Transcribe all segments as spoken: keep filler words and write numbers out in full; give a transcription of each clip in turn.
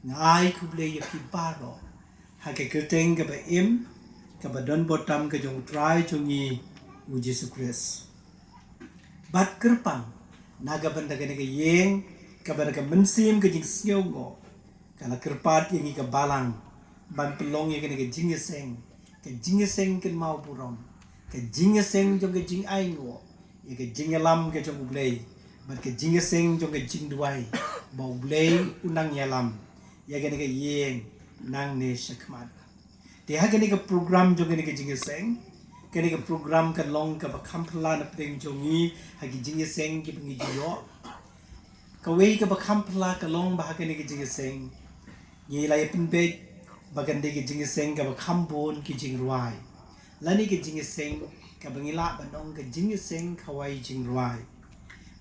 Nga ai khublei ïa phi baroh ha ka kyrteng kaba im, kaba don bor tam ka jong U Trai jong ngi U Jisu Khrist. Bad kyrpang na ka bynta kane ka ïing, kaba da ka mynsiem ka jingsngewnguh ka la kyrpad ïa ngi ka balang ban pynlong ïa kane ka jingïaseng, ka jingïaseng kynmaw burom, ka jingïaseng jong ka jingainguh ïa ka jingïalam ka jong U Blei, bad ka jingïaseng jong ka jingduwai ba U Blei un nang ïalam ïa kane ka ïing nangne shakhmat. Te ha kane ka program jong kane ka jingïaseng, kane ka program kan long kaba kham phylla na pdeng jong ngi ha ki jingïaseng kiba ngi ju ïoh. Kawei kaba kham phylla ka long ba ha kane ka jingïaseng ngi la ïa pynbeit ba kan dei ka jingïaseng kaba kham bun ki jingrwai, lane ka jingïaseng kaba ngi lah ban ong ka jingïaseng khawai jingrwai.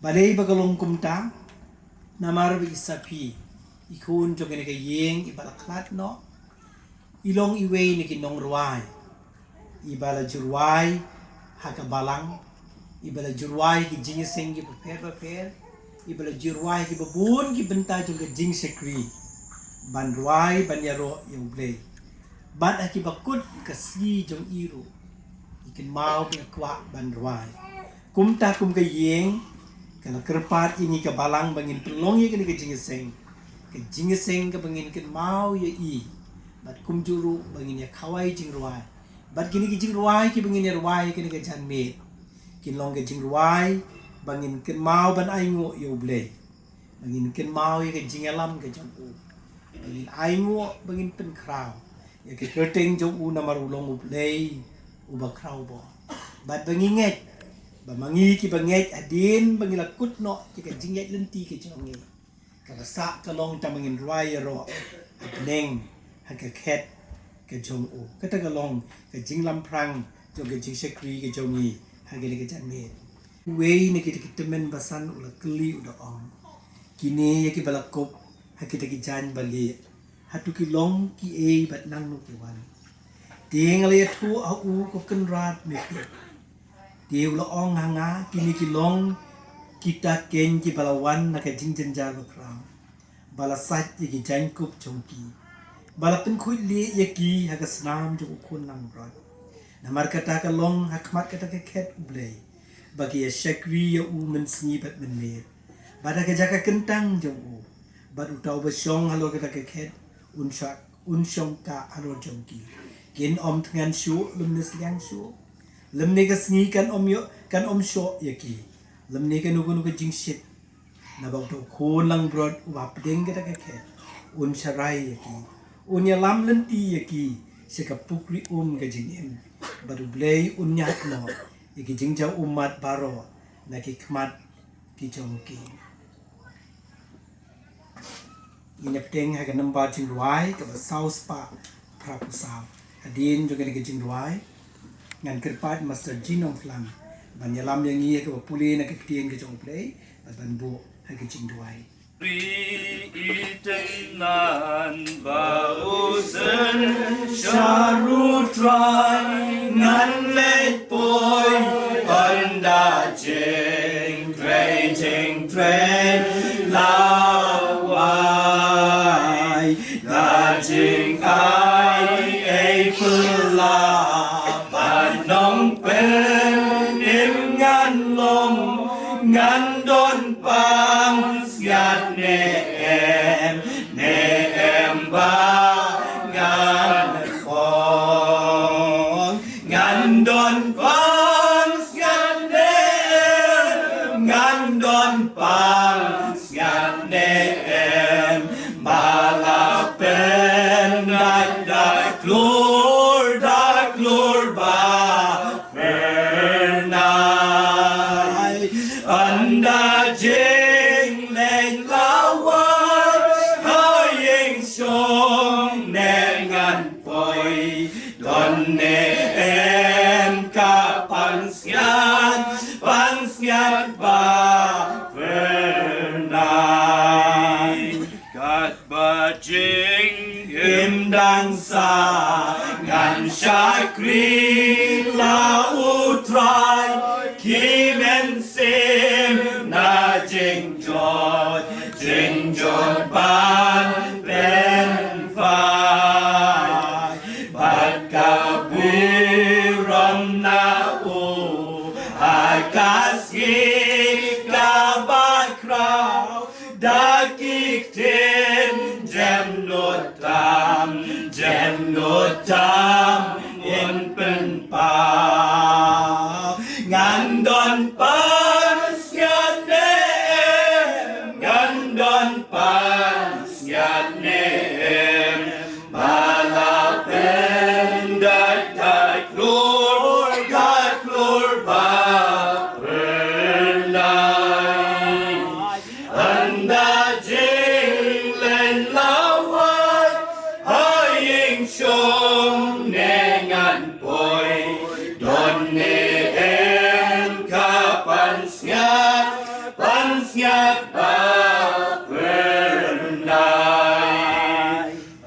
Balei ba ka long kumta? Namar ba i sa phi, i khun jong kane ka ïing iba la khlad noh, i long iwei na ki nongrwai iba la ju rwai ha ka balang, iba la ju rwai ki jingïaseng kiba pher bapher, iba la ju rwai kiba bun ki bynta jong ka jingshakri ban rwai ban ïaroh ïa U Blei. Bad ha kiba kut ka sngi jong i ruh i kynmaw ba i kwah ban rwai. Kumta kum ka ïing ka la kyrpad ïa ngi ka balang ba ngin pynlong ïa kane ka jingïaseng, ka jingïaseng kaba ngin kynmaw ïa i, bad kumjuh ruh ba ngin ïa khawai jingrwai. Bad kine ki jingrwai kiba ngin ïa rwai ha kane ka janmiet kin long ka jingrwai ba ngin kynmaw ban ainguh ïa U Blei, ba ngin kynmaw ïa ka jingïalam ka jong u, ba ngin ainguh, ba ngin pynkhraw ïa ka kyrteng jong u, namar u long U Blei uba khraw bor. Bad ba ngi ngeit ba ma ngi kiba ngeit hadien ba ngi la kut noh ïa ka jingngeit lynti ka jong ngi, kaba sah ka long tang ba ngin rwai ïaroh ha bneng, ha ka khet ka jong u. Kata ka long ka jinglamphrang jong ka jingshakri ka jong ngi ha kane ka janmiet. Uwei na kita ki tymmen basan u la kylli, u da ong, kine ïa kiba la kup ha kita ki jaiñ ba lieh, hato ki long kiei bad nangno ki wan? Te nga la ïathuh ha u, ko Kynrad, me tip. Te u la ong ha nga, kine ki long kita keiñ kiba la wan na ka jingjynjar bakhraw, ba la sait ïa ki jaiñkup jong ki, ba la pynkhuid lieh ïa ki ha ka snam jong U Khun Langbrot. Namar kata ka long ha khmat kata ka khet U Blei, ba ki ïa shakri ïa u mynsngi bad mynmiet, bad ha ka jaka kyntang jong u. Bad uta uba shong halor kata ka khet un shak, un shong kah halor jong ki. Kin ym thngan shuh lymne sliang shuh, lymne ka sngi kan ym ïoh, kan ym shoh ïa ki, lymne kano kano ka jingshit. Naba uta U Khun Langbrot uba hapdeng kata ka khet un sharai ïa ki, un ïalam lynti ïa ki sha ka pukri um ka jingim. Bad U Blei un ñiah noh ïa ki jingjaw ummat baroh na ki khmat ki jong ki. Ngin ïa pdiang ha ka nambar jingrwai kaba saw spah phra phew saw. Hadien jong kane ka jingrwai, ngan kyrpad Master Jinong Phlang ban ïalam ïa ngi ha kaba pule na ka ktien ka jong U Blei, bad ban buh ha ka jingduwai. Ri i tyngnan ba u syn sha U Trai, ngan leit poi ynda jingtrei, jingtrei la wai. Da jingai ei phylla bad nongpynim ngan long, ngan don pansngiat ne em, ne em ba ngan khong. Ngan don pansngiat ne em, ngan don pansngiat ne em, ba la pyndait da klur, da klur ba phyrnai. Ynda jingleh la wan ha ïing shong, ne ngan poi, don ne em ka pansngiat, pansngiat ba phyrnai. Katba jingim dang sah, ngan shakri la U Trai, ki mynsiem na jingjot, jingjot ban pynlong. Kaba khraw da ki ktien, jem no tam, jem no tam yn pynpaw. Ngan don pansngiat ne em, ngan don pansngiat ne em, ba la pyndait da klur, da klur ba pyndait. Ynda jingleh la wai ha ïing shong ne ngan poi, don ne em ka pansngiat, pansngiat ba pyndait.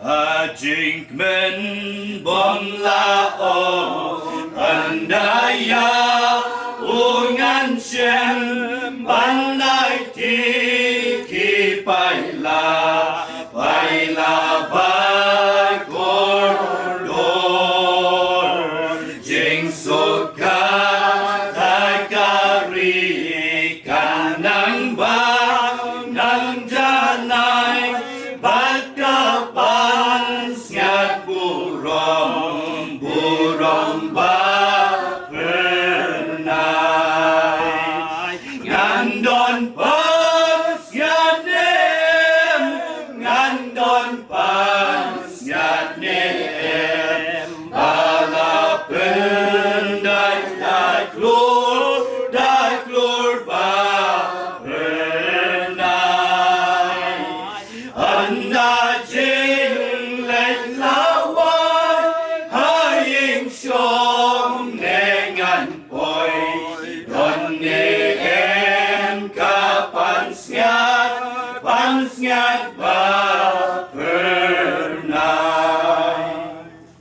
A jingkmen bym la ong, ynda ïa u ngan shem ban aiti ki paila, paila ba kordor. Jingsuka ta ka ri kan nang ba nang janai, bad ka pansngiat burom, burom ba pyndait. Ngan don pansngiat ne em, ngan don pansngiat ne em, ba la pyndait da klur, da klur ba pyndait. Ynda jingleh la wai ha ïing shong ne ngan poi, don ne em ka pansngiat, pansngiat ba pyndait.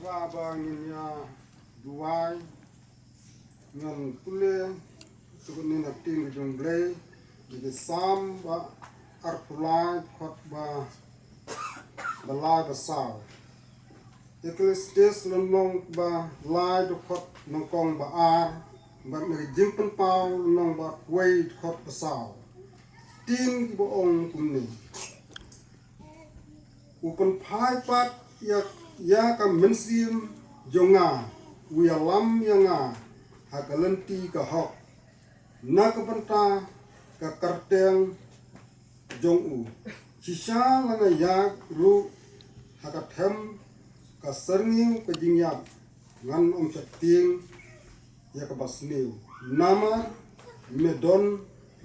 Ba ba ngin ïa duwai, ngan pule sukut nin ha ktien ka jong U Blei, na ki Salm ba arphew lai, dkhot ba, ba lai ba saw. Ecclesiastes lynnong ba lai, dkhot nyngkong ba ar, bad na ka Jingpynpaw lynnong ba arphew wei, dkhot ba saw. Ktien kiba ong kumne. U pynphai pat ïa, ïa ka mynsiem jong nga, u ïalam ïa nga ha ka lynti ka hok, na ka bynta ka kyrteng jong u. Shisha la nga ïaid ruh ha ka them ka syrngiew ka jingïap, ngan ym sheptieng ïa kaba sniew. Namar me don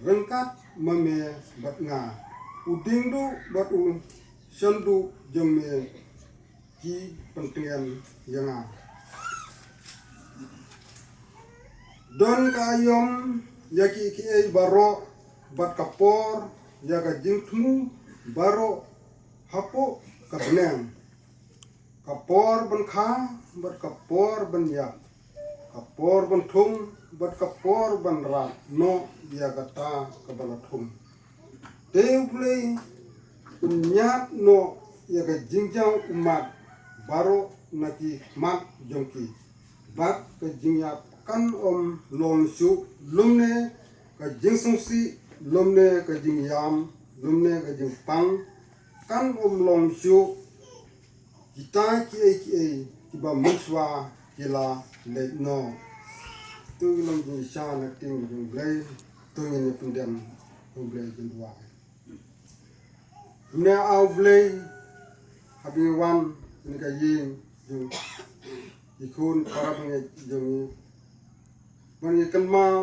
ryngkat ma me bad nga. U diengduh bad u shanduh jong me ki pyntngen ïa nga. Don ka aïom ïa kiei kiei baroh, bad ka por ïa ka jingthmu baroh hapoh ka bneng. Ka por ban kha bad ka por ban ïap, ka por ban thung bad ka por ban rat noh ïa kata kaba la thung. Te U Blei un ñiad noh ïa ka jingjaw ummat baroh na ki khmat jong ki, bad ka jingïap kan ym long shuh, lymne ka jingsngewsih, lymne ka jingïam, lymne ka jingpang kan ym long shuh. Kita kiei kiei kiba mynshuwa ki la leit noh. To ki long jingshisha na ka ktien ka jong U Blei. To ngin ïa pyndem ha U Blei, kin duwai. Mynne A Blei, haba ngi wan kane ka ïing jong ki khun para bangeit jong ngi, ba ngi kynmaw,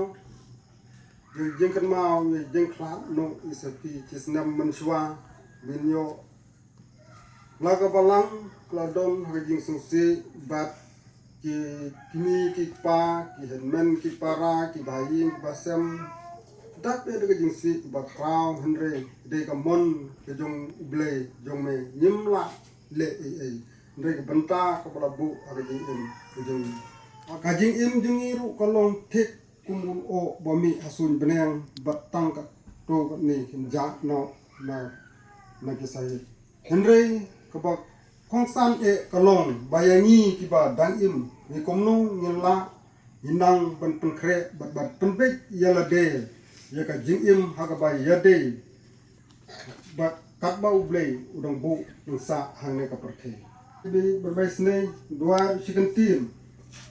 jingkynmaw, jingkhlad noh ïa sa ki snem mynshuwa, ba ngin ïoh la ka balang ka la don ha ka jingsngewsih bad ki kmie ki kpa, ki hynmen ki para, ki bahaïing ki bahasem, dap dei da ka jingsih kaba khraw, hynrei dei ka mon ka jong U Blei jong me, ngim lah leh ei ei. Hynrei ka bynta kaba la buh ha ka jingim ka jong ngi, ka jingim jong ngi ruh ka long thik kum u lyoh ba mih ha suiñ bneng, bad tang katto katne kin jah noh na, na ki sahit. Hynrei kaba kongsan eh ka long ba ïa ngi kiba dang im, ngi kumno ngin lah Ngi nang ban pynkhreh bad ban pynbeit ïa lade ïa ka jingim ha kaba ïadei bad katba U Blei u dang buh nang sah hangne ka pyrthei. Bad ba isynei duwai shi kyntien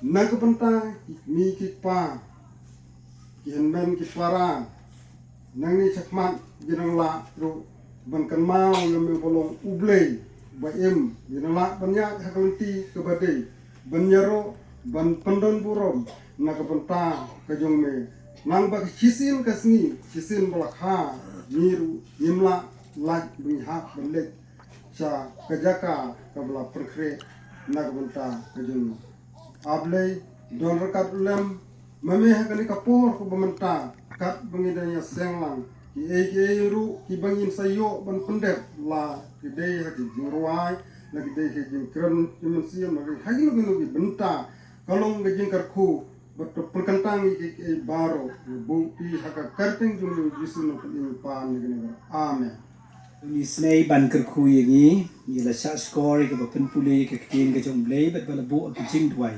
na ka bynta ki kmie ki kpa, ki hynmen ki para, nangne shakhmat ngi nang lah ruh ban kynmaw ïa me ba long U Blei ba im, ngi nang lah ban ïaid ha ka lynti kaba dei, ban ïaroh, ban pyndon burom na ka bynta ka jong me. Nang ba ka shisien ka sngi, shisien ba la kha, ngi ruh ngim lah lait ban hap ban leit sha ka jaka kaba la pynkhreh na ka bynta ka jong me. A Blei, don ryngkat lem ma me ha kane ka por kaba mynta, katba ngi dang ïaseng lang kiei kiei ruh kiba ngin sa ïoh ban pyndep, la ki dei ha ki jingrwai, la ki dei ha ki jingkren ki mynsiem, la ki dei ha kino kino ki bynta, ka long ka jingkyrkhu bad to pyrkhat ïa kiei kiei baroh, ngi buh ïa ha ka kyrteng jong U Jisu Nongpynim U Kpa ngi kane. Amen. Ngi sngew ban kyrkhu ïa ngi, ngi la shah shkor ïa kaba pynpule ïa ka ktien ka jong U Blei bad ba la buh ïa ki jingduwai.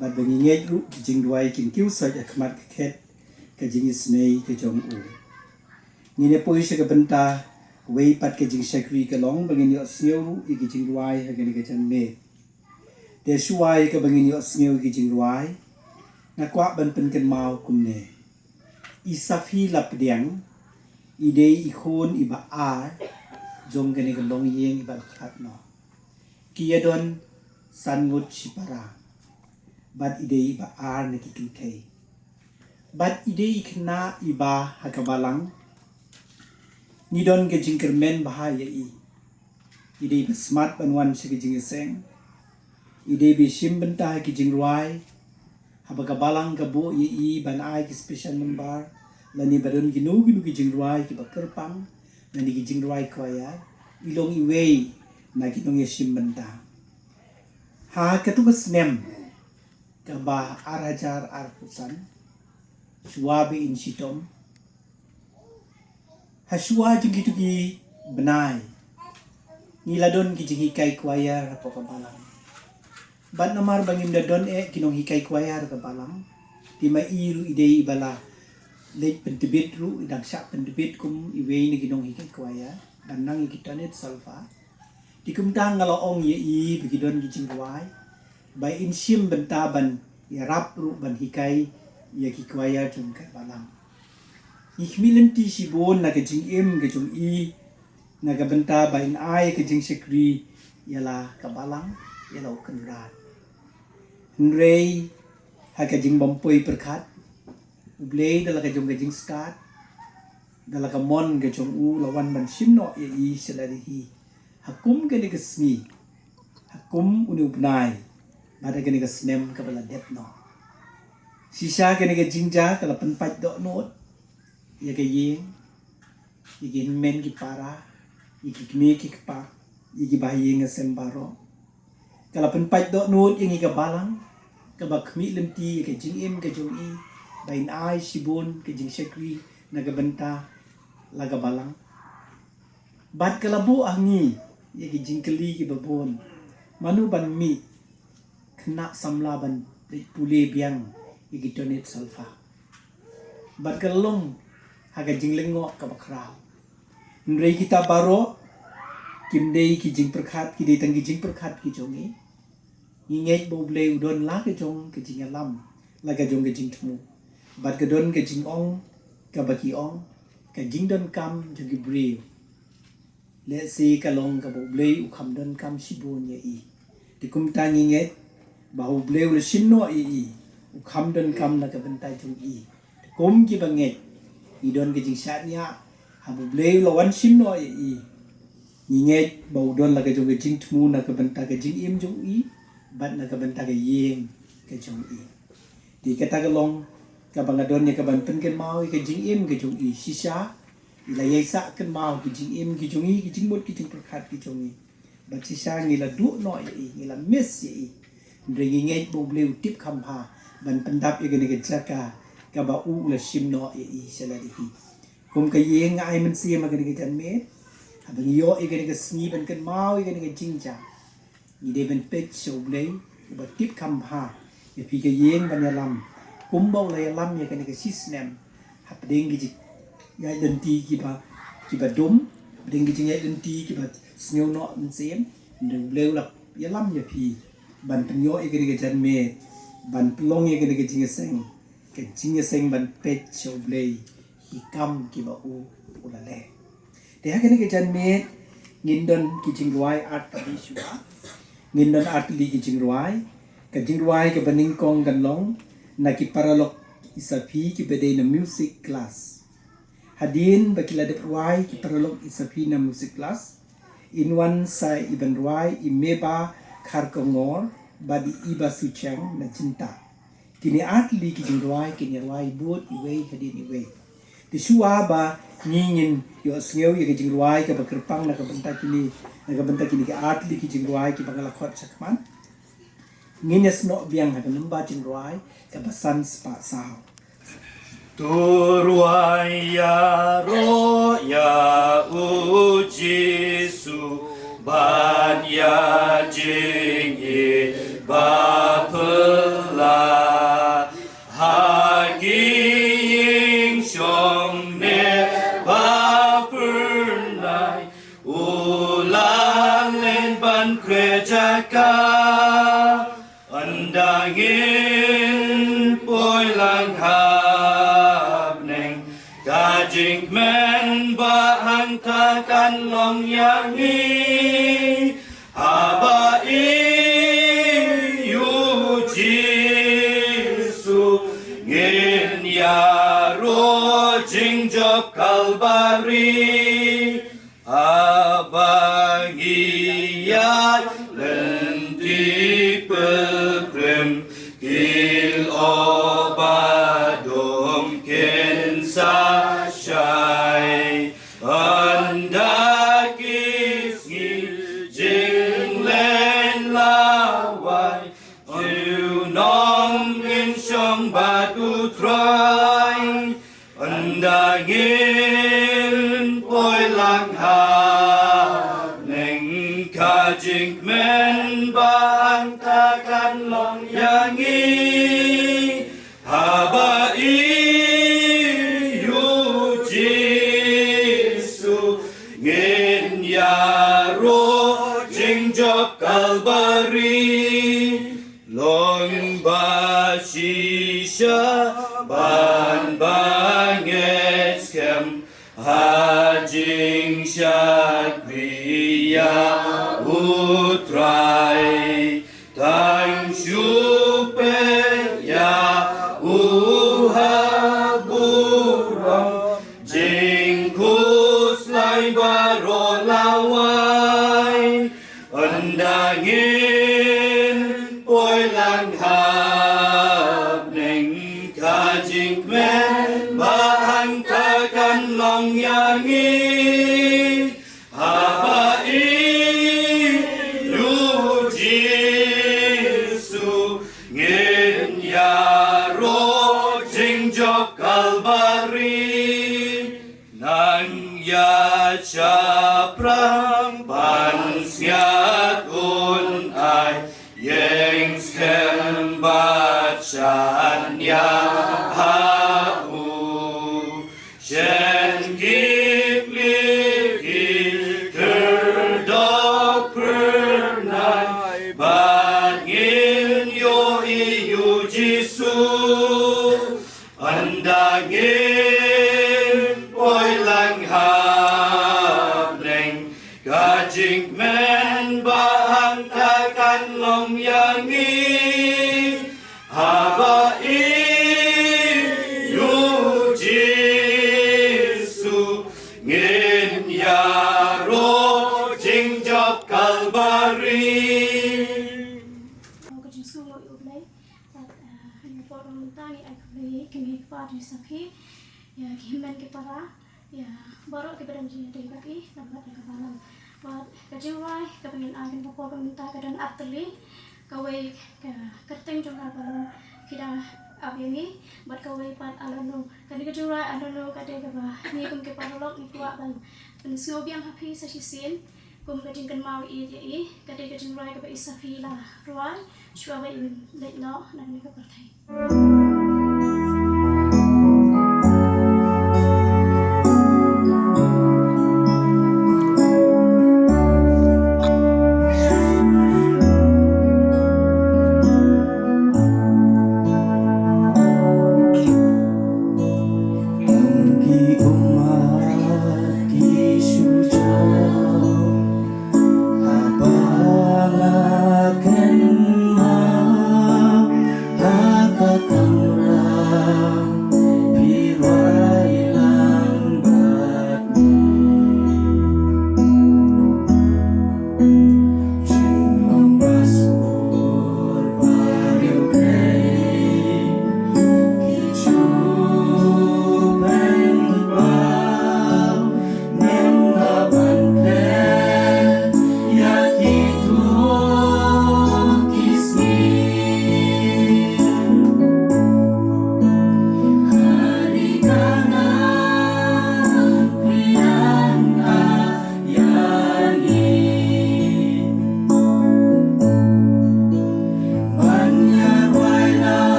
Bad ba ngi ngeit ruh ki jingduwai kin kiew sait ha khmat ka khet ka jingisynei ka jong u. Ngin ïa poi sha ka bynta kawei pat ka jingshakri, ka long ba ngin ïohsngew ruh ïa ki jingduwai ha kane ka janmiet. Te shuwa ïa kaba ngin ïohsngew ïa ki jingduwai, nga kwah ban pynkynmaw kumne. I Saphi Lapdiang i dei i khun iba ar jong kane ka longïing iba la khlad noh. Ki ïadon san ngut shipara. Bad i dei iba ar na ki kynthei. Bad i dei i khynnah iba ha ka balang. Ngi don ka jingkyrmen bha ïa i. I dei ba smat ban wan sha ka jingïaseng. I dei ba shim bynta ha ki jingrwai. Haba ka balang ka buh ïa i ban ai ki special number, lane ba don kino kino ki jingrwai kiba kyrpang, lane ki jingrwai choir, i long iwei na ki nongïashim bynta. Ha katu ka snem kaba ar hajar arphew san, shuwa ba in shitom, ha shuwa jong kitu ki bnai, ngi la don ki jinghikai choir hapoh ka balang. Bad namar ba ngim da don eh ki nonghikai choir ka balang, te ma i ruh i dei iba la leit pyntbit ruh, i dang shah pyntbit kum iwei na ki nonghikai choir ban nang ïa ki tonit solfa. Te kumta nga la ong ïa i ba ki don ki jingrwai, ba in shim bynta ban ïarap ruh ban hikai ïa ki choir jong ka balang. Ngi khmih lynti shibun na ka jingim ka jong i, na ka bynta ba in ai ka jingshakri ïa la ka balang, ïa la u kynrad. Hynrei ha ka jingbym poi pyrkhat, U Blei da la ka jong ka jingstad, da la ka mon ka jong u la wan ban shim noh ïa i sha lade hi. Ha kum kane ka sngi, ha kum une u bnai, bad ha kane ka snem kaba la dep noh. Shisha kane ka jingjia ka la pynpait dohnud ïa ka ïing, ïa ki hynmen ki para, ïa ki kmie ki kpa, ïa ki bahaïing hasem baroh. Ka la pynpait dohnud ïa ngi ka balang, kaba khmih lynti ïa ka jingim ka jong i, ba in ai shibun ka jingshakri na ka bynta la ka balang. Bad ka la buh ha ngi ïa ki jingkylli kiba bun. Mano ban mih khynnah samla ban pule biang ïa ki tonit solfa? Bad ka long ha ka jinglyngngoh kaba khraw. Hynrei kita baroh kim dei ki jingpyrkhat, ki dei tang ki jingpyrkhat ki jong ngi. Ngi ngeit ba U Blei u don la ka jong ka jingïalam, la ka jong ka jingthmu. Bad ka don ka jingong kaba ki ong, ka jingdonkam jong ki briew, lehse ka long kaba U Blei u kham donkam shibun ïa i. Te kumta ngi ngeit ba U Blei u la shim noh ïa i, u kham donkam na ka bynta jong i. Te kum kiba ngeit, ngi don ka jingshaniah, haba U Blei u la wan shim noh ïa i, ngi ngeit ba u don la ka jong ka jingthmu na ka bynta ka jingim jong i, bad na ka bynta ka ïing ka jong i. Te kata ka long kaba nga don ïa kaban pynkynmaw ïa ka jingim ka jong i. Shisha i la ïai sah kynmaw ki jingim ki jong i, ki jingmut ki jingpyrkhat ki jong i. Bad shisha ngi la duh noh ïa i, ngi la miss ïa i. Hynrei ngi ngeit ba U Blei u tip kham bha ban pyndap ïa kane ka jaka kaba u la shim noh ïa i sha lade hi. Kum ka ïing nga ai mynsiem ha kane ka janmiet, haba ngi ïoh ïa kane ka sngi ban kynmaw ïa kane ka jingjia, ngi dei ban peit sha U Blei uba tip kham bha Ïa phi ka ïing ban ïalam kumba u la ïalam ïa kane ka shisnem hapdeng ki jingïaid lynti kiba, kiba dum, hapdeng ki jingïaid lynti kiba sngewnoh mynsiem. Hynrei U Blei u la ïalam ïa phi ban pynïoh ïa kane ka janmiet, ban pynlong ïa kane ka jingïaseng, ka jingïaseng ban peit sha U Blei ki kam kiba u, u la leh. Te ha kane ka janmiet ngin don ki jingrwai artylli shuwa. Ngin don artylli ki jingrwai. Ka jingrwai kaba nyngkong kan long na ki paralok i saphi kiba dei na music class. Hadien ba ki la dep rwai ki paralok i saphi na music class, yn wan sa i ban rwai i Meba Kharkongor bad i Iba Suchang na Jinta. Kine artylli ki jingrwai kin ïarwai bud iwei hadien iwei. Te shuwa ba ngi ngin ïohsngew ïa ka jingrwai kaba kyrpang na ka bynta kine, na ka bynta kine ki artylli ki jingrwai kiba nga la khot shakhmat, ngin ïasnoh biang ha ka lyngba jingrwai kaba san spah saw. To rwai ïaroh ïa u Jisu ban ïa jingïeit ba phylla. Ha ki ïing shong ne ba phyrnai u la len ban khreh jaka. Ynda ngin poi lang ha bneng, ka jingkmen ba hangta kan long ïa ngi. Haba i ïa u Jisu ngin ïaroh jingjop Kalbari. Haba ngi ïaid lynti pilgrim, ki lyoh ba dum kin sa shai. Ynda ki sngi jingleh lawei, junom ngin shong bad U Trai. Ynda ngin poi lang ha bneng, ka jingkmen ba hangta kan long ïa ngi. Haba i ïa u Jisu ngin ïaroh jingjop Kalbari. Long ba shisha ban bangeit skhem ha jingshakri ïa U Trai. Tang shu peit ïa u ha burom, jingkhuslai baroh lawei. Ynda ngin poi lang ha bneng, ka jingkmen ba hangta kan long ïa ngi. Haba i ïa u Jisu ngin ïaroh jingjop Kalbari. Nang ïa shaphrang ban sngap un ai ïeng skhem bad shaniah ha u. Shen ki pli ki khyrdop phyrnai bad ngin ïohi ïa u Jisu. Ynda ngin poi lang ha bneng, ka jingkmen ba hangta kan long ïa ngi. Haba i ïa u Jisu ngin ïaroh jingjop Kalbari. Ka jingsngewbha ïa U Blei. Bad, ah, ha kane ka por mynta ngi ai khublei ïa ki kmie ki kpa jong ngi saphi, ïa ki hynmen ki para, ïa baroh kiba don jingïadei bad ngi, bad ïa ka balang. Bad ka jingrwai kaba ngin ai ha kane ka por mynta ka don artylli, kawei ka kyrteng jong ka ba long Ki Da Ap Ïa Ngi, bad kawei pat Alano. Kane ka jingrwai Alano ka dei kaba ngi kum ki paralok ngi kwah ban pynsngew biang ha phi sa shisien. Kum ka jingkynmaw ïeit ïa i, ka dei ka jingrwai kaba i Safi la rwai shuwa ba i leit noh na kane ka pyrthei.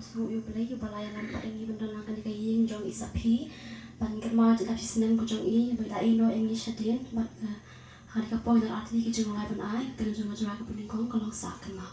Sngewnguh ïa U Blei uba la ïalam pat ïa ngi ban don lang kane ka ïing jong i Saphi. Ban kynmaw ïa ka snem ka jong i ba i la ïehnoh ïa ngi shadien bad ka, ha kane ka por ngi don artylli ki jingrwai ban ai. Ka jingrwai kaba nyngkong ka long Sah Kynmaw.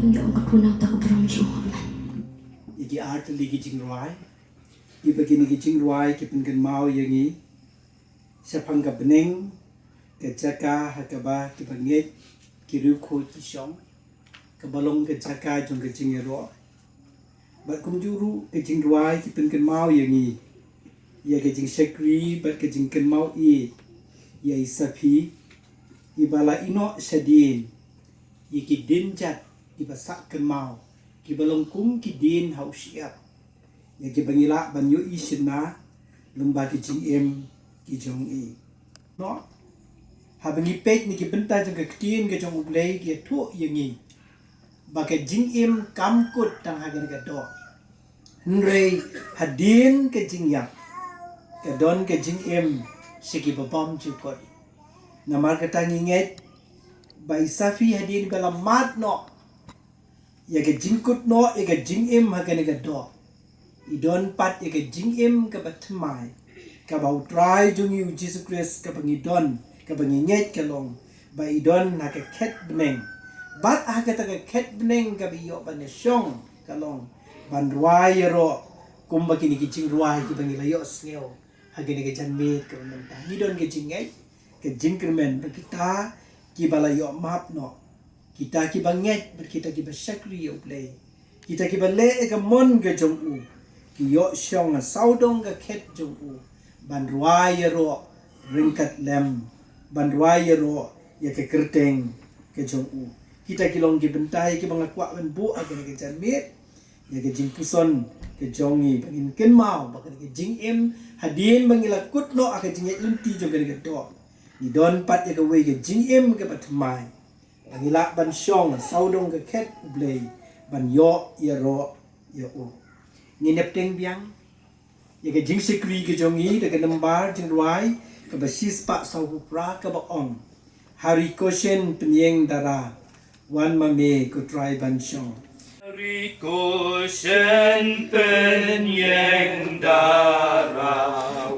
Ïa ong ka khun na uta ka burom jong u. Amen. Ïa ki ar tylli ki jingrwai, kiba kine ki jingrwai ki pynkynmaw ïa ngi shaphang ka bneng, ka jaka ha kaba kiba ngeit ki riewkhuid ki shong, kaba long ka jaka jong ka jingïaroh. Bad kumjuh ruh ka jingrwai ki pynkynmaw ïa ngi ïa ka jingshakri bad ka jingkynmaw ïeit ïa i Saphi, iba la ïehnoh shadien ïa ki dienjat kiba sah kynmaw, kiba long kum ki dien ha u shyiap, ïa kiba ngi lah ban ïohi shynna lyngba ki jingim ki jong i. Noh, haba ngi peit na ki bynta jong ka ktien ka jong U Blei, ki ïathuh ïa ngi ba ka jingim kam kut tang ha kane ka doh, hynrei hadien ka jingïap ka don ka jingim sha kiba bymjukut. Namar kata ngi ngeit ba i Saphi hadien ba la mad noh ïa ka jingkut noh ïa ka jingim ha kane ka doh, i don pat ïa ka jingim kaba thymmai, kaba U Trai jong ngi U Jisu Khrist, kaba ngi don, kaba ngi ngeit ka long ba i don ha ka khet bneng. Bad ha kata ka khet bneng kaba i ïoh ban ïashong ka long ban rwai ïaroh kumba kine ki jingrwai kiba ngi la ïohsngew ha kine ki janmiet kaba mynta. Ngi don ka jingngeit, ka jingkyrmen ba kita kiba la ïoh map noh, kita kiba ngeit bad kita kiba shakri ïa U Blei, kita kiba leh ïa ka mon ka jong u, ki ïoh shong ha sawdong ka khet jong u ban rwai ïaroh ryngkat lem, ban rwai ïaroh ïa ka kyrteng ka jong u. Kita ki long ki bynta ïa kiba nga kwah ban buh ha kane ka janmiet, ïa ka jingpuson ka jong ngi ba ngin kynmaw ba kane ka jingim, hadien ba ngi la kut noh ha ka jingngeit lynti jong kane ka doh, ngi don pat ïa kawei ka jingim kaba thymmai, ba ngi lah ban shong sawdong ka khet U Blei ban ïoh ïaroh ïa u. Ngin ïa bteng biang ïa ka jingshakri ka jong ngi da ka nambar jingrwai kaba shispah sawphew phra, kaba ong: Hari Koshen Pynïeng Dara, wan ma me ko Trai ban shong. Hari Koshen Pynïeng Dara,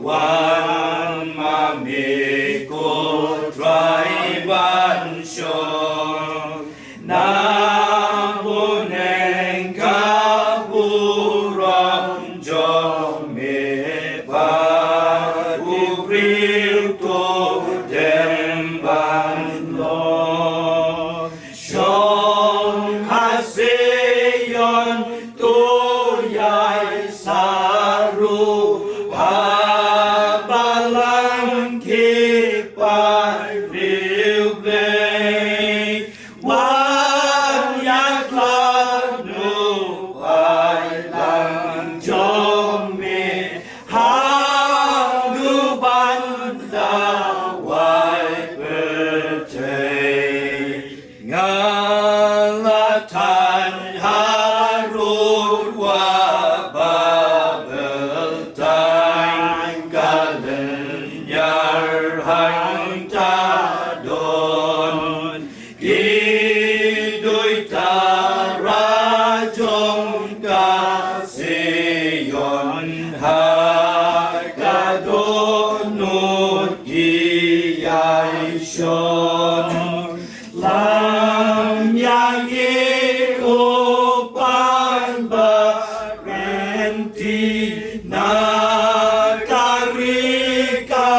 wan ma me ko Trai ban shong. Na bneng ka burom jong me bad u briew to dem ban long. Shong ha Zion to ïai saru ha balang ki paidbah Blei. Wan ïa khlad noh ïa i lang jong me, haduh ban da wai pyrthei. Nga la thait harud wah Babel, tang ka lynñiar hangta don. Ki duitara jong ka Zion ha ka dohnud ki ïai shong. Lam ïa ngi, O Paidbah Ryntih, na ka ri ka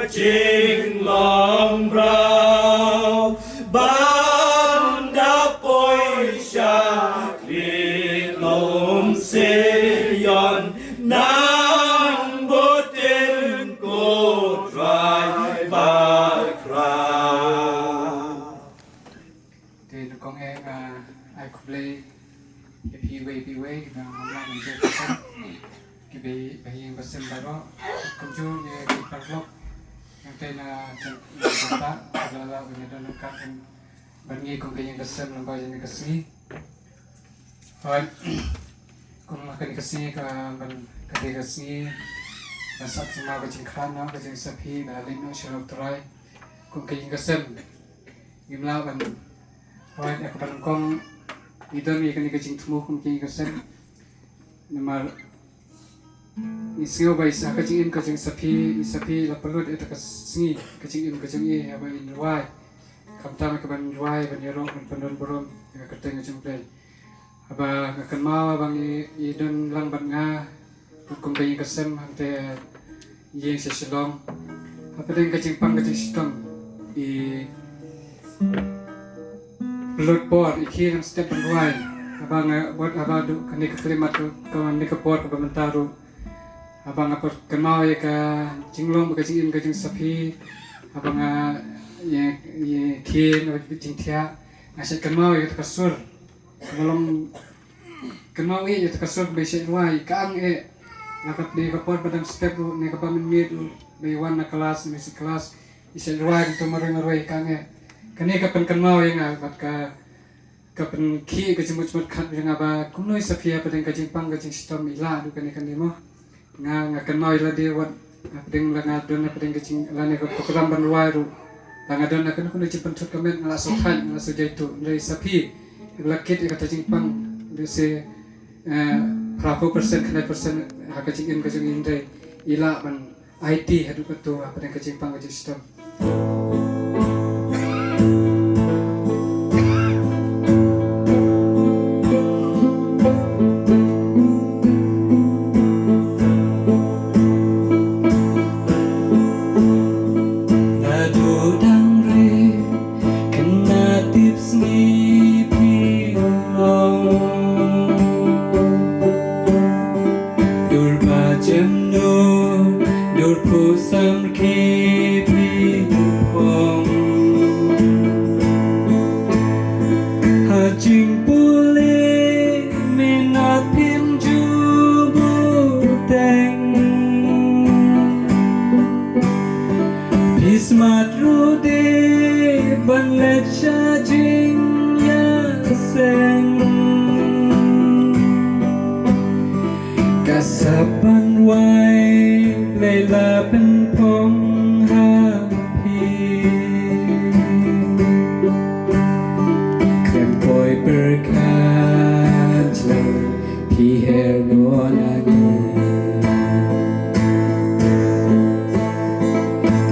jinglong mraw, ban da poi sha kli lum Zion, nang bud im ko Trai bakhraw. Te nyngkong eh nga ai khublei ïa phi iwei pa iwei, nga ngam lah ban jia, kiba, ba ïing ba sem baroh, kumjuh ïa ki paralok, nangta na jan, jan ta, kiba la lah ban ïadon ryngkat ban ngi kum ka ïing ka sem lyngba jong ka sngi. Hooid, kum kane ka sngi ka ban, ka dei ka sngi ban sah sumar ka jingkhlad noh, ka jingsaphi, ka leit noh sha U Trai kum ka ïing ka sem. Ngim lah ban, hooid, ïa kaba nyngkong ngi don ïa kane ka jingthmu kum ka ïing ka sem. Namar ngi sngew ba i Sa ka jingim ka jingsaphi, i Saphi la pynlut ïa ka sngi ka jingim ka jong i, ïa ba in rwai. Khamtam ïa kaban rwai, ban ïaroh, ban pyndon burom Ka kyrteng ka jong U Blei. Haba nga kynmaw ba ngi, i don lang bad nga, kum ka ïing ka sem hangta ïing sha Shillong. Hapdeng ka jingpang ka jingshitom, i pynlut por, i khie nang step ban rwai. Haba nga, wat haba duh kane ka khyllipmat, kane ka por kaba mynta ruh, haba nga pat kynmaw ïa ka jinglong bad ka jingim ka jong Saphi, haba nga ïa, ïa khie na jingthiah, nga shait kynmaw ïa kata ka sur. Nga long kynmaw ïa kata ka sur ba i shait rwai, ka ang eh. La kat ne ka por ba dang step ruh, ne kaba mynmiet ruh, ba i wan na klas, na basic klas, i shait rwai kumta marwei marwei, ka ang eh. Kane ka pynkynmaw ïa nga bad ka, ka pynkhih ka jingmut jingmut khat ïa nga ba kumno i Saphi hapdeng ka jingpang ka jingshitom i lah haduh kane kane mo. Nga, nga kynmaw ïa lade wat hapdeng la nga don hapdeng ka jing, lane ka program ban rwai ruh, la nga don ha kano kano jingpynthut ka met, nga la sngewthuh, nga la sngewjaituh. Hynrei Saphi, i ba la kit ïa kata jingpang, lehse, eh, phraphew percent, khyndai percent ha ka jingim ka jong i, hynrei i lah ban aiti haduh kato hapdeng ka jingpang ka jingshitom. Naduh dang rit, khynnah tipsngi phi long. Dur ba jem nur, dur phuh sam rkhie phi phong. Ha jingpule minot phim ju bteng. Phi smat ruh de ban leit sha jingïaseng. Ka sap ban rwai Blei la pynphong ha phi. Khlem poi pyrkhat lang, phi her noh na ngi.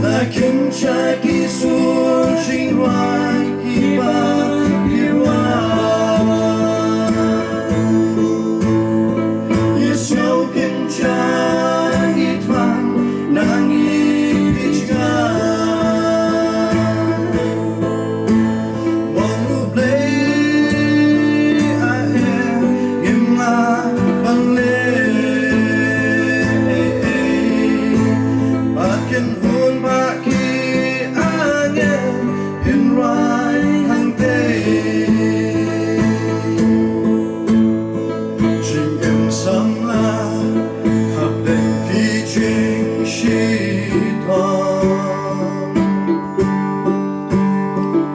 La kynjah ki sur jingrwai kiba phi rwai. Ngi sngew kynjah, ngi thrang na ngi phi jngai. Mon U Blei, a em ngim lah ban leh ei ei. Bad kynhun bad ki angel phin rwai hangtei. Jingim samla hapdeng ki jingshitom.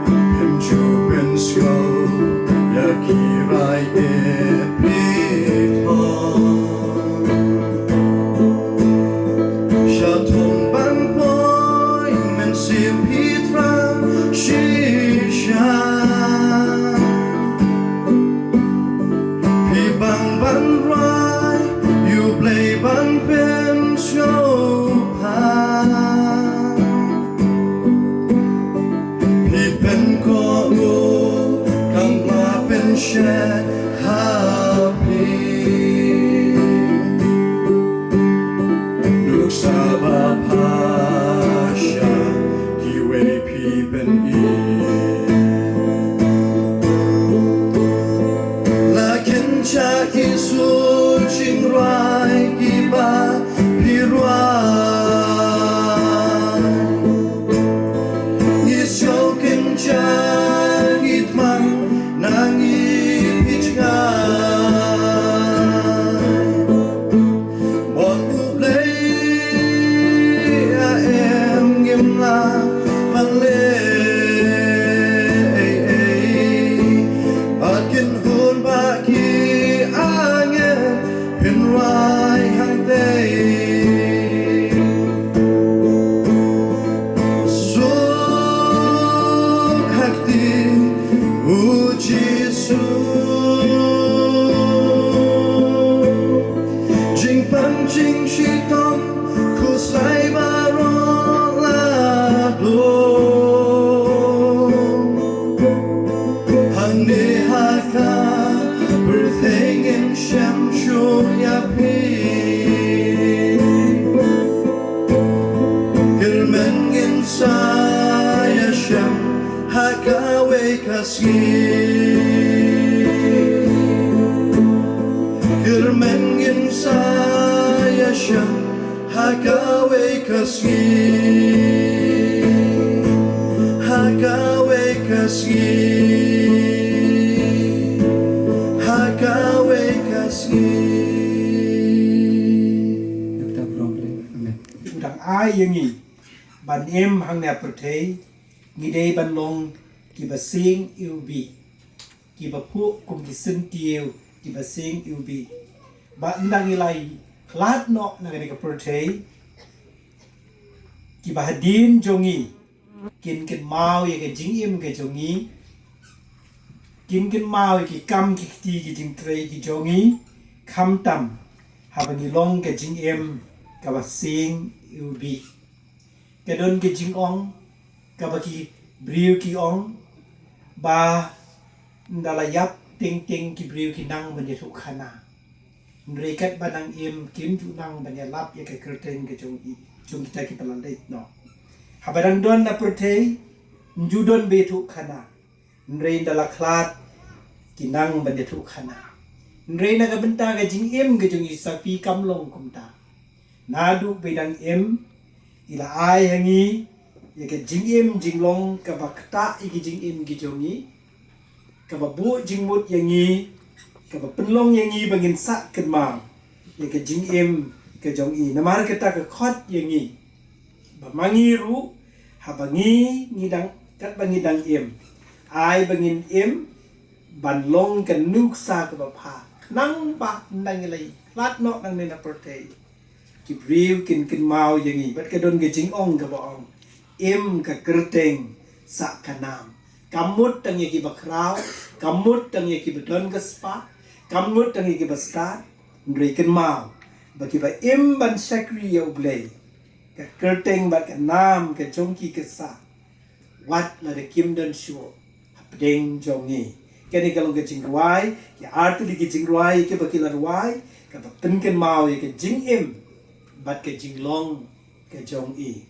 Phim ju pynsngew ïa ki rai eh phi thok. Sha thong ban poi mynsiem phi thrang shisha. Phi bang ban rwai, ïa U Blei ban pynsngewbha. Phi pynkoh ruh kam pynshai ha phi. Nuksa ba pha shah kiwei phi pyni. La kynjah ki sur jingrwai kiba phi rwai. Ngi sngew kynjah, ngi thrang na ngi phi jngai. Mon U Blei, a em ngim lah ban leh ei ei. Bad kynhun bad ki angel Shem shuh ïa phi. Kyrmen ngin sa ïashem ha kawei ka sngi. Kyrmen ngin sa ïashem ha kawei ka sngi. Ha kawei ka sngi. Ha kawei ka sngi. Amen. U dang ai ïa ngi ban im hangne ha pyrthei, ngi dei ban long kiba sing iwbih, kiba phuh kum ki syntiew kiba sing iwbih. Ba ynda ngi la khlad noh na kane ka pyrthei, kiba hadien jong ngi kin kynmaw ïa ka jingim ka jong ngi, kin kynmaw ïa ki kam ki kti ki jingtrei ki jong ngi, khamtam haba ngi long ka jingim kaba sing iwbih. Ka don ka jingong kaba ki briew ki ong ba ynda la ïap teng teng ki briew ki nang ban ïathuh khana. Hynrei katba nang im kim ju nang ban ïalap ïa ka kyrteng ka jong i, jong kita kiba la leit noh. Haba dang don na pyrthei, ym ju don ba ïathuh khana. Hynrei ynda la khlad, ki nang ban ïathuh khana. Hynrei na ka bynta ka jingim ka jong i, sa phi kam long kumta. Naduh ba i dang im, i la ai ha ngi ïa ka jingim jinglong kaba ktah ïa ki jingim ki jong ngi, kaba buh jingmut ïa ngi, kaba pynlong ïa ngi ba ngin sah kynmaw ïa ka jingim ka jong i. Namar kata ka khot ïa ngi ba ma ngi ruh, haba ngi, ngi dang, katba ngi dang im, ai ba ngin im ban long ka nuksa kaba bha, khnang ba ynda ngi la khlad noh nangne na pyrthei, ki briew kin kynmaw ïa ngi. Bad ka don ka jingong kaba ong, im ka kyrteng sah ka nam. Kam mut tang ïa kiba khraw, kam mut tang ïa kiba don ka spah, kam mut tang ïa kiba stad. Hynrei kynmaw ba kiba im ban shakri ïa U Blei, ka kyrteng bad ka nam ka jong ki ka sah wat lada kim don shuh hapdeng jong ngi. Kane ka long ka jingrwai, ki artylli ki jingrwai kiba ki la rwai, kaba pynkynmaw ïa ka jingim bad ka jinglong ka jong i.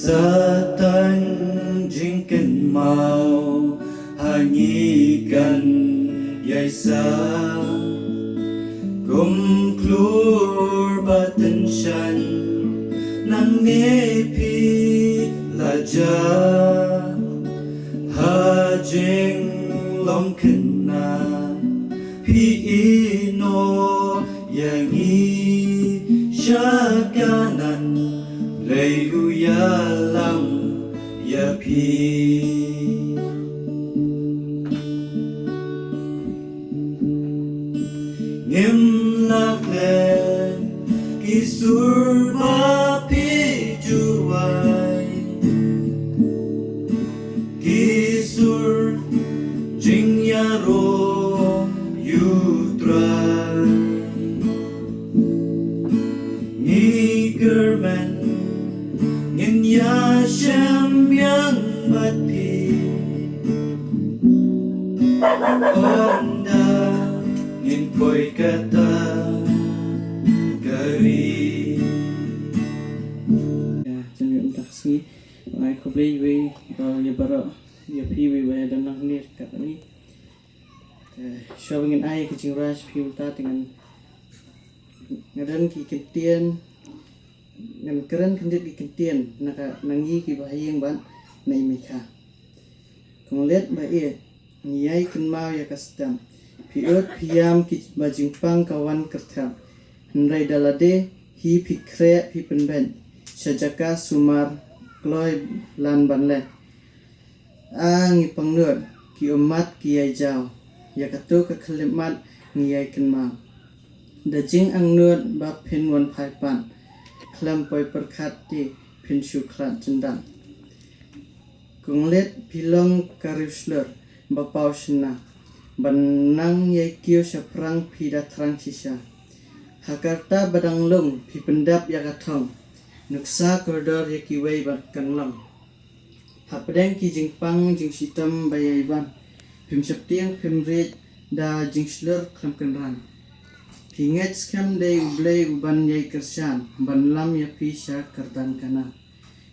Sa tang jingkynmaw ha ngi kan ïai sah. Kum klur ba tyngshaiñ nangne phi la jah. Ha jinglong khynnah phi ïehnoh ïa ngi sha Kanaan, Blei u ïalam ïa phi. Ngim lah klet ki Ki sur ba phi ju ai, ki sur jingïaroh ïa U Trai. Ngi kyrmen ngin ïashem biang bad phi. Ynda ngin poi kata ka ri. Ïa, jingmut mynta ka sngi, nga ai khublei ïa phi, ïa baroh, ïa phi, ïa phi ba ïa don hangne ryngkat ngi. Te shuwa ba ngin ai ka jingrwai sha phi mynta te ngan, nga don ki kyntien, ngan kren kyndit ki kyntien na ka, na ngi kiba ha ïing bad na i Meikha. Kong Leit ba ïeit, ngi ïai kynmaw ïa ka step. Phi ud phi ïam kiba jingpang ka wan kyrthep. Hynrei da lade hi phi khreh phi pynbeit sha jaka sumar kloi lan ban leh. A ngi pangnud ki ummat ki ïai jaw, ïa kato ka khyllipmat ngi ïai kynmaw. Da jingangnud ba phin wan phai pat, khlem poi pyrkhat te phin shu khlad jyndat. Kong Leit phi long ka riewshlur ba paw shynna, ban nang ïai kiew shaphrang phi da thrang shisha. Ha ka rta ba dang lung phi pyndap ïa ka thong, nuksa kordor ïa kiwei ba kan long. Hapdeng ki jingpang jingshitom ba ïai wan, phim sheptieng phim riej da jingshlur khlem kynran. Phi ngeit skhem dei U Blei uban ïai kyrshan ban lam ïa phi sha kyrdan kana.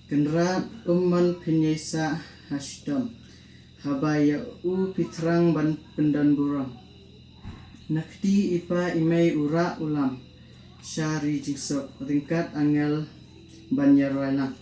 Kynrad um man phin ïai sah ha shitom, haba ïa u phi thrang ban pyndon burom. Na kti i pa i mei u rah u lam sha ri jingsuk, ryngkat angel ban ïarwai lang.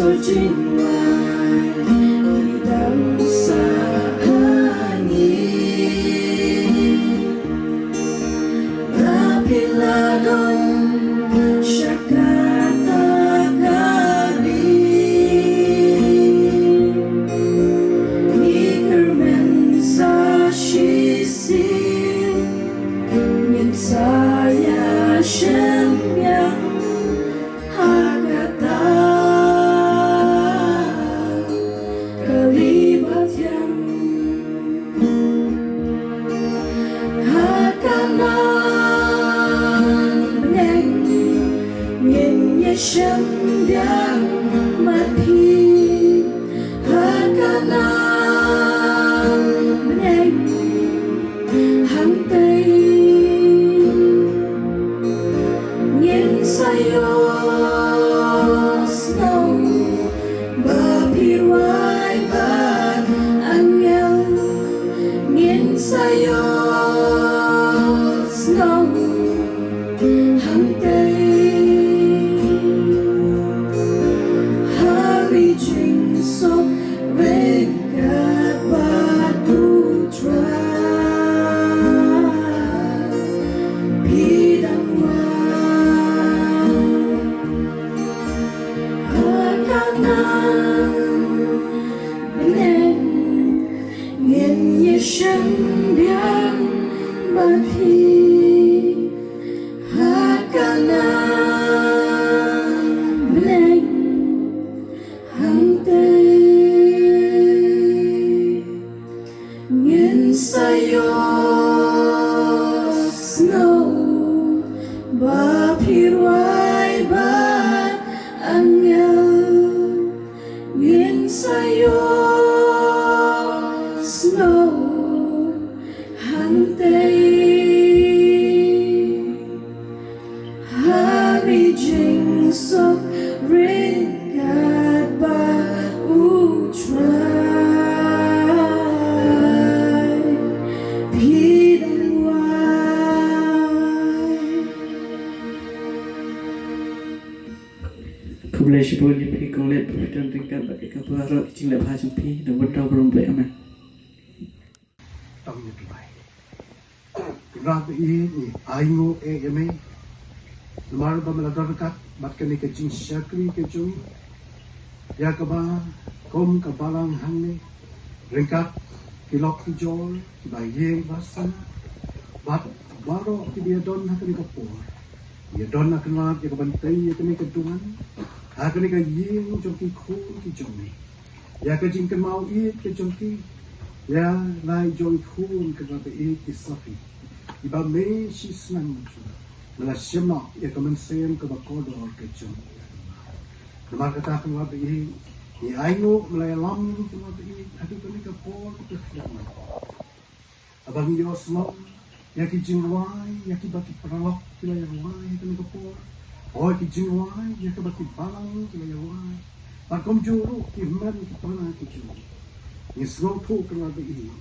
Jingwan ki dang sah ha ngi. La phi la don sha kata ka ri. Ngi kyrmen sa shisien. Ngin sa ïashem biang ha kata ka ri bathiang. Ha Kanaan bneng ngin ïashem biang bad phi. Ha Kanaan bneng hangtei ngin sa ïohsngew ba phi rwai bad angel. Ngin sa ïohsngew hangtei ha ri jingsuk ryngkat bad U Trai. Phi dang wan ha Kanaan bneng ngin ïashem biang bad phi. Ha Kanaan bneng hangtei ngin sa ïohsngew ba phi rwai bad angel. Ngin sa ïohsngew hangtei ha ri jingsuk ryngkat bad U Trai. Phi dang wan. Khublei shibun ïa phi kong Leit, ba phi don ryngkat bad ïa ka baroh ka jingleh bha jong phi, da bynta u Blei, amen. Tang ïa duwai. Kynrad ba ïeit, ngi ainguh ïa me namar ba me la don ryngkat bad kane ka jingshakri ka jong ngi, ïa kaba kum ka balang hangne, ryngkat ki lok ki jor, kiba ïeng ba sah, bad baroh kiba ïadon ha kane ka por. Ïadon ha Kynrad ïa ka ban tei ïa kane ka dungan ha kane ka ïing jong ki khun ki jong me. Ïa ka jingkynmaw ïeit ka jong ki, ïa la i jong i khun Kynrad ba ïeit, i Sophie, iba me shisnem jong me la shim noh ïa ka mynsiem kaba kordor ka jong i. Namar kata Kynrad ba ïeit, ngi ainguh me la ïalam ïa ngi Kynrad ba ïeit, haduh kane ka por kaba khlem. Haba ngi ïohsngew ïa ki jingrwai ïa kiba ki paralok ki la ïarwai ha kane ka por, ïa ki jingrwai ïa kiba ki balang ki la ïarwai, bad kumjuh ruh ki hynmen ki para ki jong ngi, ngi sngewthuh Kynrad ba ïeit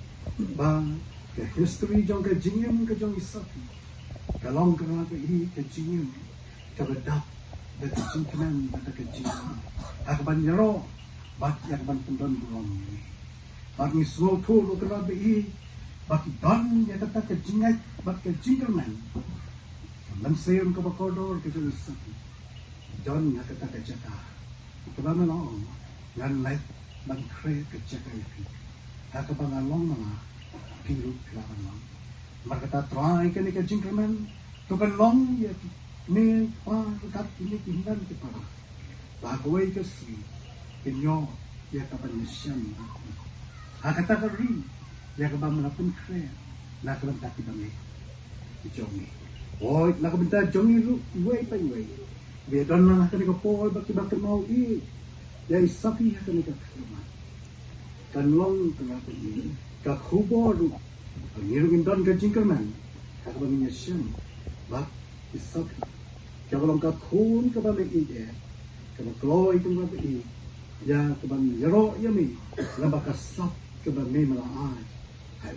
ba ka history jong ka jingim ka jong i Sophie ka long Kynrad ba ïeit ka jingim kaba dap da ka jingkmen bad da ka jingkmen ha kaban ïaroh bad ïa kaban pyndon burom ïa me. Bad ngi sngewthuh ruh Kynrad ba ïeit ba ki don ïa kata ka jingngeit bad ka jingkyrmen. Ka mynsiem kaba kordor ka jong i Sophie ki don ïa kata ka jaka kaba me la ong, ngan leit ban khreh ka jaka ïa phi. Ha kaba nga long ma nga, phi ruh phi lah ban long. Namar kata Trai, kane ka jingkyrmen to kan long ïa kine ki para ryngkat kine ki hynmen ki para, ba ha kawei ka sngi kin ïoh ïa ka ban ïashem ha kata ka ri ïa kaba me la pynkhreh na ka bynta kiba me, ki jong me. Hooid, na ka bynta jong ngi ruh iwei pa iwei, ba ïadon lang ha kane ka por, ba kiba kynmaw ïeit ïa i Sophie ha kane ka khyrnit, kan long Kynrad ba ïeit ka khubor ruh ba ngi ruh ngin don ka jingkyrmen ha kaba ngin ïashem bad i Sophie, kaba long ka khun kaba me ïeit eh, kaba kloi Kynrad ba ïeit ïa kaban ïaroh ïa me lyngba ka sap kaba me me la ai ha i.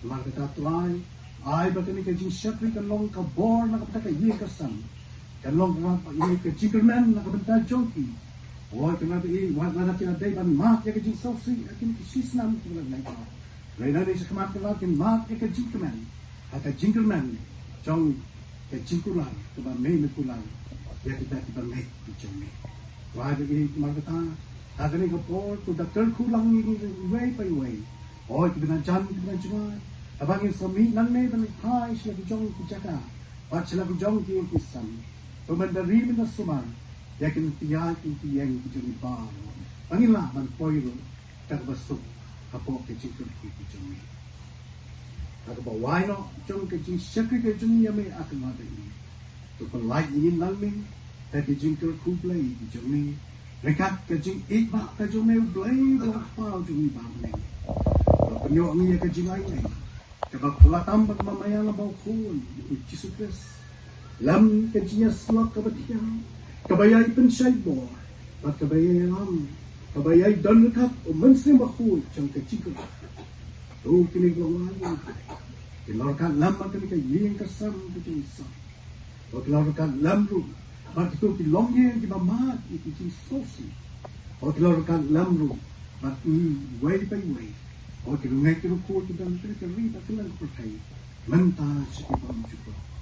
Namar kata Trai, ai ba kane ka jingshakri kan long ka bor na ka bynta ka ïing ka sem, kan long Kynrad ba ïeit ka jingkyrmen na ka bynta jong ki. Wat ka la dei, wat la ki la dei ban mad ïa ka jingsngewsih ha kine ki shi snem kiba la leit noh. Hynrei nangne shakhmat ka la kin mad ïa ka jingkmen ha ka jingkyrmen jong ka jingkular kaba me me kular ïa kita kiba ngeit ki jong me. Wat ïa ki markata ha kane ka por to da kyrkhu lang ïa ngi iwei pa iwei. Oi ki bnai jan ki bnai jngai, haba ngin sa mih nangne ban phai sha la ki jong ki jaka bad sha la ki jong ki ïing ki sem, to mynta ri mynta sumar ïa kin pia kin pieng ki jong ngi baroh ba ngin lah ban poi ruh da kaba suk hapoh ka jingkyrkhu ka jong ngi. Da kaba wai noh jong ka jingshakri ka jong ngi ïa me, A Kynrad ba ïeit, to pynlait ïa ngi nangne da ka jingkyrkhu Blei ka jong me, ryngkat ka jingïeit ba ka jong me U Blei ba la kpa jong ngi ba bneng. Ba pynïoh ngi ïa ka jingai ei kaba phylla tam bad ba maïa la ba U Khun U Jisu Khrist, lem ka jingïasyllok kaba thiang, kaba ïai pynshait bor bad kaba ïai lam, kaba ïai don ryngkat U Mynsiem Bakhuid jong ka jingkyrkhu. To kine ki long ai ki la ryngkat lem bad kane ka ïing ka sem ka jong ngi. Wat ki la ryngkat lem ruh bad kito ki longïing kiba mad ïa ki jingsngewsih. Wat ki la ryngkat lem ruh bad ngi iwei pa iwei. Wat ki ryngai ki rukhu ki don kane ka ri bad kane ka pyrthei mynta sha ki bymjukut.